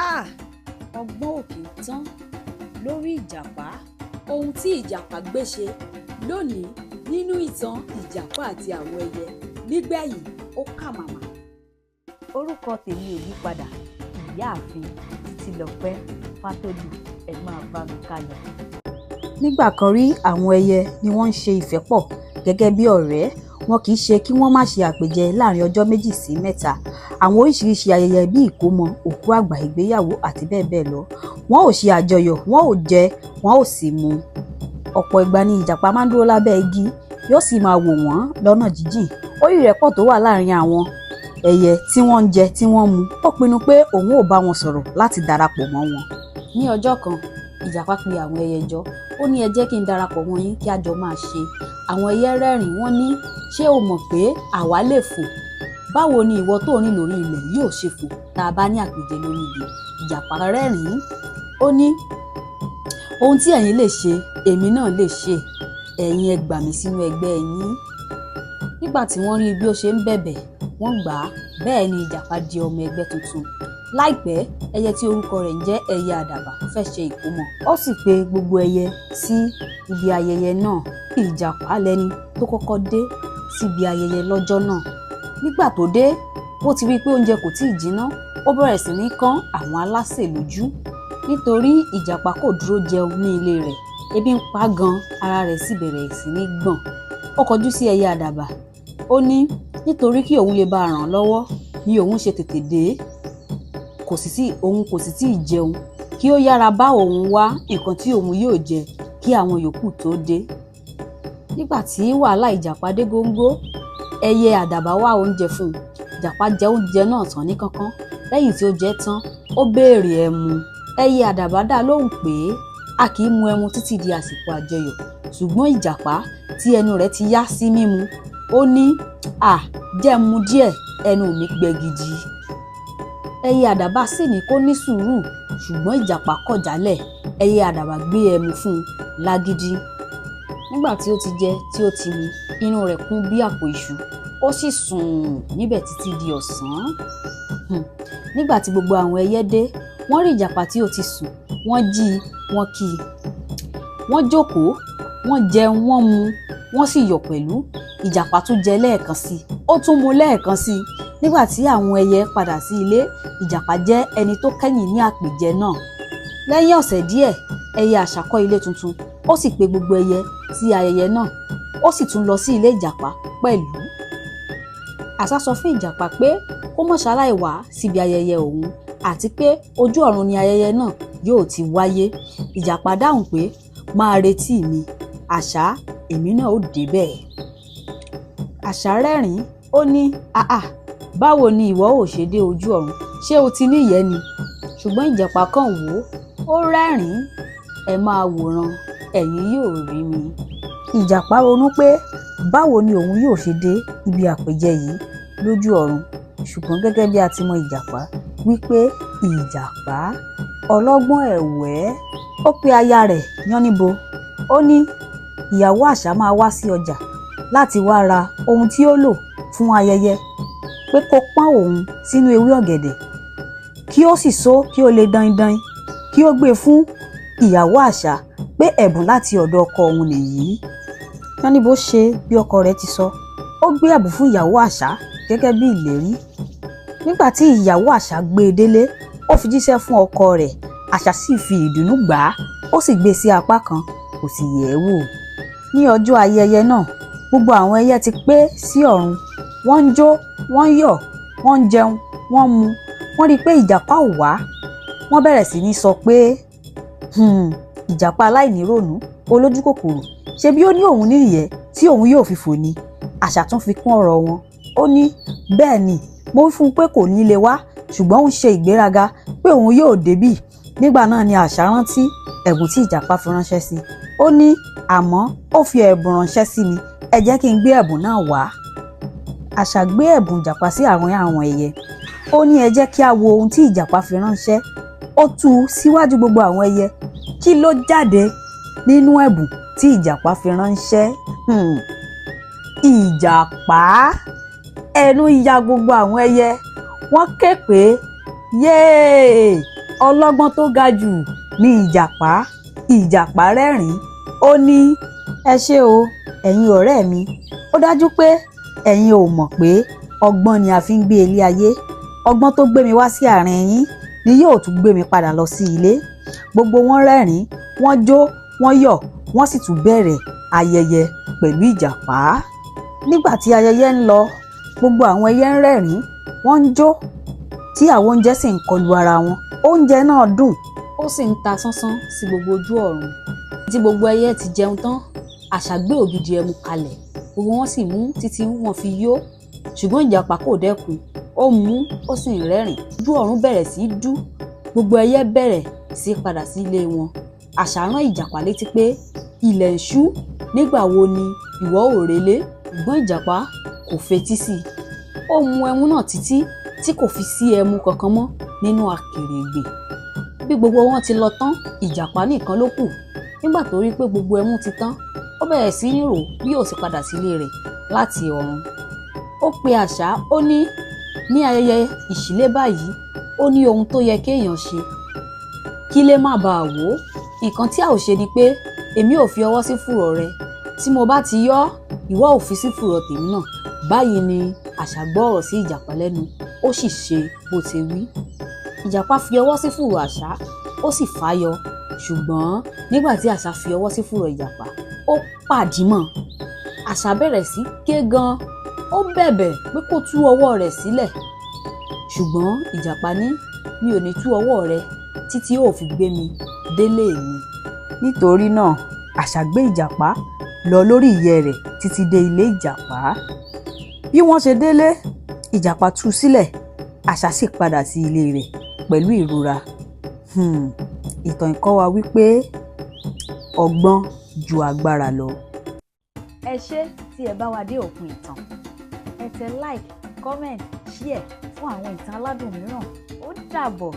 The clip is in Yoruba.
Ah! Ọgbọ́n ò kì í tán lórí ìjàpá. Ohun tí ìjàpá gbé ṣe lónìí nínú ìtàn ìjàpá àti àwọn ẹyẹ nígbẹ̀yìn ó kà màmá. Orúkọ tèmi ò yí padà, Ìyáàfin Títílọpẹ́ Fátólù. Ẹ máa bá mi ká lọ. Nígbà kan rí, àwọn ẹyẹ ni wọ́n ń ṣe ìfẹ́ pọ̀ gẹ́gẹ́ bí ọ̀rẹ́. Wọn kì í ṣe kí wọ́n má ṣe àpèjẹ láàrin ọjọ́ 2 sí 3, àwọn oríṣiríṣi ayẹyẹ bíi ìkómọ, òkú àgbà, ìgbéyàwó àti bẹ́ẹ̀ bẹ́ẹ̀ lọ. Wọn ò ṣe àjọyọ̀, wọn ò jẹ, wọn ò sì mu. Ọ̀pọ̀ ìgbà ni ìjàpá máa ń dúró lábẹ́ igi, yóò sì máa wò wọ́n lọ́nà jíjìn. Ó rí ìrẹ́pọ̀ tó wà láàrin àwọn ẹyẹ tí wọ́n ń jẹ, tí wọ́n ń mu. Ó pinnu pé òun ò bá wọn sọ̀rọ̀ láti darapọ̀ mọ́ wọn. Ní ọjọ́ kan, ìjàpá pe àwọn ẹyẹ jọ. Ó ní, "Ẹ jẹ́ kí n darapọ̀ mọ́ yín kí a jọ máa ṣe." Àwọn ẹyẹ rẹ́rìn-ín. Wọ́n ní, "Ṣé o mọ̀ pé àwa lè fò? Báwo ni ìwọ tó rìn lórí ilẹ̀ yóò ṣe fò tá a bá ní àpèjẹ lórí igi?" Ìjàpá rẹ́rìn-ín. Ó ní, "Ohun tí ẹ̀yin lè ṣe, èmi náà lè ṣe. Ẹ̀yin ẹ gbà mí sínú ẹgbẹ́ yín." Nígbà tí wọ́n rí bí ó ṣe ń bẹ̀bẹ̀, wọ́n gbà á. Bẹ́ẹ̀ ni ìjàpá di ọmọ ẹgbẹ́ tuntun. Láìpẹ́, ẹyẹ tí orúkọ rẹ̀ ń jẹ́ ẹyẹ àdàbà fẹ́ ṣe ìkómọ. Ó sì pe gbogbo ẹyẹ sí ibi ayẹyẹ náà. Ìjàpá lẹni tó kọ́kọ́ dé síbi ayẹyẹ lọ́jọ́ náà. Nígbà tó dé, ó ti rí i pé oúnjẹ kò tíì jiná. Ó bẹ̀rẹ̀ sí ní kán àwọn alásè lójú, nítorí ìjàpá kò dúró jẹun ní ilé rẹ̀. Ebi ń pa gan, ara rẹ̀ sì bẹ̀rẹ̀ sí ní gbọ̀n. Ó kọjú sí ẹyẹ àdàbà. Ó ní nítorí kí òun lè bá ràn án lọ́wọ́ ni òun ṣe tètè dé, kò sì sí òun kò sì tíì jẹun, kí ó yára bá òun wá nǹkan tí òun yóò jẹ kí àwọn yòókù tó dé. Nígbà tí wàhálà ìjàpá dé góńgó, ẹyẹ àdàbà wá oúnjẹ fún un. Ìjàpá jẹ oúnjẹ náà tán ní kánkán. Lẹ́yìn tí ó jẹ tán, ó béèrè ẹmu. Ẹyẹ àdàbà dá lóhùn pé a kì í mu ẹmu títí di àsìkò àjọyọ̀. Ṣùgbọ́n ìjàpá tí ẹnu rẹ̀ ti yá sí mímu, ó ní, "À, jẹ́ n mu díẹ̀, ẹnu mi gbẹ gidi." Ẹyẹ àdàbà sì ní kó ní sùúrù, ṣùgbọ́n ìjàpá kọ̀ jálẹ̀. Ẹyẹ àdàbà gbé ẹmu fún un lágídí. Nígbà tí ó ti jẹ, tí ó ti mu, inú rẹ̀ kún bí àpò iṣu. Ó sì sùn níbẹ̀ títí di ọ̀sán. Nígbà tí gbogbo àwọn ẹyẹ dé, wọ́n rí ìjàpá tí ó ti sùn. Wọ́n jí i, wọ́n kí i. Wọ́n jókòó, wọ́n jẹun, wọ́n mu, wọ́n sì yọ̀ pẹ̀lú. Ìjàpá tún jẹ lẹ́ẹ̀kan sí i, ó tún mu lẹ́ẹ̀kan sí i. Nígbà tí àwọn ẹyẹ padà sí ilé, ìjàpá jẹ́ ẹni tó kẹ́yìn ní àpèjẹ náà. Lẹ́yìn ọ̀sẹ̀ díẹ̀, ẹyẹ àṣá kọ́ ilé tuntun. Ó sì pe gbogbo ẹyẹ sí ayẹyẹ náà. Ó sì tún lọ sí ilé ìjàpá pẹ̀lú. Àṣá sọ fún ìjàpá pé kó má ṣaláì wá síbi ayẹyẹ òun, àti pé ojú ọ̀run ni ayẹyẹ náà yóò ti wáyé. Ìjàpá dáhùn pé, "Máa retí mi, àṣá, èmi náà ó débẹ̀." Àṣá rẹ́rìn-ín. Ó ní, "Àà, báwo ni ìwọ ó ṣe dé ojú ọ̀run? Ṣé o ti ní ìyẹ́ ni?" Ṣùgbọ́n ìjàpá kàn wò ó, ó rẹ́rìn-ín. "Ẹ máa wòran, ẹ̀yin yóò rí mi." Ìjàpá ronú pé báwo ni òun yóò ṣe dé ibi àpèjẹ yìí lójú ọ̀run. Ṣùgbọ́n gẹ́gẹ́ bí a ti mọ ìjàpá wípé ìjàpá ọlọ́gbọ́n ẹ̀wẹ́, ó pe aya rẹ̀ Yánníbo. Ó ní ìyàwó àṣá máa wá sí ọjà láti wá ra ohun tí ó lò fún ayẹyẹ, pé kó pọ́n òun sínú ewé ọ̀gẹ̀dẹ̀, kí ó sì so kí ó lè daindain, kí ó gbé fún ìyàwó àṣá pé ẹ̀bùn láti ọ̀dọ̀ ọkọ òun nìyí. Yánníbo ṣe bí ọkọ rẹ̀ ti sọ. Ó gbé ẹ̀bùn fún ìyàwó àṣá gẹ́gẹ́ bí ìlérí. Nígbà tí ìyàwó àṣá gbé e délé, ó fi jíṣẹ́ fún ọkọ rẹ̀. Àṣá sì fi ìdùnnú gbà á, ó sì gbé e sí apá kan, kò sì yẹ̀ ẹ́ wò. Ní ọjọ́ ayẹyẹ náà, gbogbo àwọn ẹyẹ ti pé sí ọ̀run. Wọ́n ń jó, wọ́n ń yọ̀, wọ́n ń jẹun, wọ́n ń mu. Wọ́n rí i pé ìjàpá ò wá. Wọ́n bẹ̀rẹ̀ sí ní sọ pé, "Ìjàpá aláìníròònú, olójú kòkòrò, ṣe bí ó ní òun ní ìyẹ́ tí òun yóò fi fò ni." Àṣá tún fi kún ọ̀rọ̀ wọn. Ó ní, "Bẹ́ẹ̀ ni, mo wí fún un pé kò ní lè wá, ṣùgbọ́n ó ń ṣe ìgbéraga pé òun yóò débí." Nígbà náà ni àṣá rántí ẹ̀bùn tí ìjàpá fi ránṣẹ́ sí. Ó ní, "Àmọ́ ó fi ẹ̀bùn ránṣẹ́ sí mi, ẹ jẹ́ kí n gbé ẹ̀bùn náà wá." Àṣá gbé ẹ̀bùn ìjàpá sí àárín àwọn ẹyẹ. Ó ní, "Ẹ jẹ́ kí a wo ohun tí ìjàpá fi ránṣẹ́." Ó tú u síwájú gbogbo àwọn ẹyẹ. Kí ló jáde nínú ẹ̀bùn tí ìjàpá fi ránṣẹ́? Ìjàpá! Ẹnu ya gbogbo àwọn ẹyẹ. Wọ́n ké pé, "Yéè!" Ọlọ́gbọ́n tó ga jù ní ìjàpá. Ìjàpá rẹ́rìn-ín, ó ní, "Ẹ ṣé o, ẹ̀yin ọ̀rẹ́ mi. Ó dájú pé ẹ̀yin ò mọ̀ pé ọgbọ́n ni a fi ń gbé ilé ayé. Ọgbọ́n tó gbé mi wá sí àárín yín ni yóò tún gbé mi padà lọ sí ilé." Gbogbo wọn rẹ́rìn-ín, wọ́n jó, wọ́n yọ̀, wọ́n sì tún bẹ̀rẹ̀ ayẹyẹ pẹ̀lú ìjàpá. Nígbà tí ayẹyẹ ń lọ, gbogbo àwọn ẹyẹ ń rẹ́rìn-ín, wọ́n ń jó, tí àwọn oúnjẹ sì ń kọlu ara wọn. Oúnjẹ náà dùn, ó sì ń ta sánsán sí gbogbo ojú ọ̀run. Tí gbogbo ẹyẹ ti jẹun tán, àṣà gbé ògidì ẹmu kalẹ̀. Gbogbo wọn sì mú títí wọ́n fi yó, ṣùgbọ́n ìjàpá kò dẹ́kun. Ó mú, ó sì ń rẹ́rìn. Ojú ọ̀run bẹ̀rẹ̀ sí í dú. Gbogbo ẹyẹ bẹ̀rẹ̀ sí í padà sí ilé wọn. Àṣà rán ìjàpá létí pé, "Ilẹ̀ ń ṣú, nígbà wo ni ìwọ ò relé?" Ṣùgbọ́n ìjàpá kò fetí sí i. Ó mu ẹmu náà títí tí kò fi sí ẹmu kankan mọ́ nínú akèrègbè. Bí gbogbo wọn ti lọ tán, ìjàpá nìkan ló kù. Nígbà tó rí pé gbogbo ẹmu ti tán, ó bẹ̀rẹ̀ sí ní rò bí yóò ṣe padà sílé rẹ̀ láti ọ̀run. Ó pe àṣà, ó ní, "Ní ayẹyẹ ìṣílé báyìí, ó ní ohun tó yẹ kéèyàn ṣe kílé má bàa wó. Nǹkan tí a ò ṣe ni pé èmi ò fi ọwọ́ sí fùrọ̀ rẹ. Tí mo bá ti yọ, ìwọ ò fi sí fùrọ̀ tèmi náà." Báyìí ni àṣà gbọ́ ọ̀rọ̀ sí ìjàpá lẹ́nu, ó sì ṣe bó ti wí. Ìjàpá fi ọwọ́ sí fùrọ̀ àṣà, ó sì fà á yọ. Ṣùgbọ́n nígbà tí àṣà fi ọwọ́ sí fùrọ̀ ìjàpá, ó pàdímọ̀. Àṣà bẹ̀rẹ̀ sí ké gan, ó bẹ̀bẹ̀ pé kó tú ọwọ́ rẹ̀ sílẹ̀. Ṣùgbọ́n ìjàpá ní, "Mi ò ní tú ọwọ́ rẹ títí ó fi gbé mi délé mi." Nítorí náà, àṣà gbé ìjàpá lọ lórí ìyẹ́ rẹ̀ títí dé ilé ìjàpá. Bí wọ́n ṣe délé, ìjàpá tú sílẹ̀, àṣà sì padà sí ilé rẹ̀ pẹ̀lú ìrora. Ìtàn ìkọ́ wa wípé ọgbọ́n ju agbára lọ. Ẹ ṣé tí ẹ bá wa dé òpin ìtàn. Ẹ tẹ like, comment, share fún àwọn ìtàn aládùn mìíràn. Ó dàbọ̀.